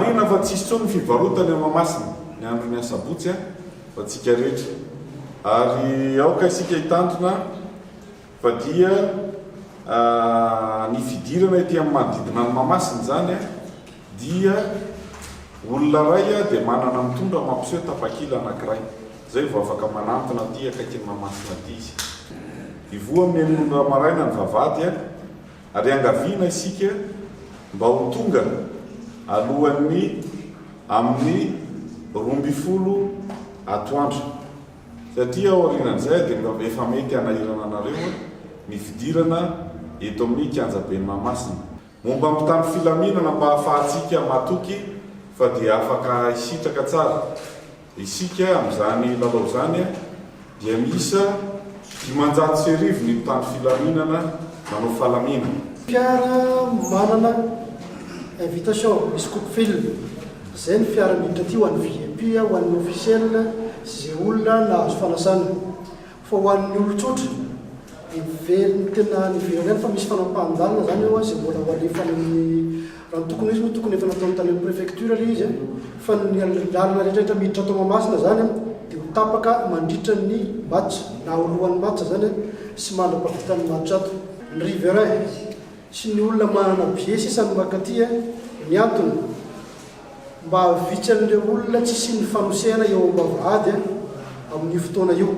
Marihina fa tsy hisy intsony ny fivarotana eo Mahamasina ny andron'ny asabotsy ho antsika rehetra. Ary aoka isika hitandrina fa dia ny fidirana ety amin'ny manodidina an'i Mahamasina izany dia olona iray dia manana mitondra mampiseho tapakila anankiray. Izay vao afaka manantona aty akaikin'i Mahamasina aty izy. Hivoha amin'ny enina ora maraina ny vavahady ary iangaviana isika mba ho tonga alohan'ny amin'ny 12 atoandro. Satria aorianan'izay dia mba efa mety hanahirana anareo ny fidirana eto amin'ny kianjaben'i Mahamasina. Momba ny mpitandro filaminana mba hahafahantsika matoky fa dia afaka hisitraka tsara isika amin'izany lalao izany dia miisa 1500 ny mpitandro filaminana manao falaminana. Fiara manana invitation misy coupe fil, zay ny fiara miditra aty ho an'ny VIP, ho an'ny officiel sy ze olona nahazo fanasana. Fa ho an'ny olon-tsotra, heveriny tena any ivelany any fa misy fanapahan-dalana izany eo izay mbola ho alefa any amin'ny, raha ny tokony ho izy moa tokony efa nataony tany amin'ny préfecture ilay izy fa ny lalana rehetra rehetra miditra ato Mahamasina izany dia ho tapaka mandritra ny match na alohan'ny match izany sy mandra-pahavitan'ny match ato. Ny riverain sy ny olona manana billet sisa no mankaty, ny antony, Mba hahavitsy an'ireo olona tsy hisian'ny fanosehana eo am-bavahady amin'io fotoana io.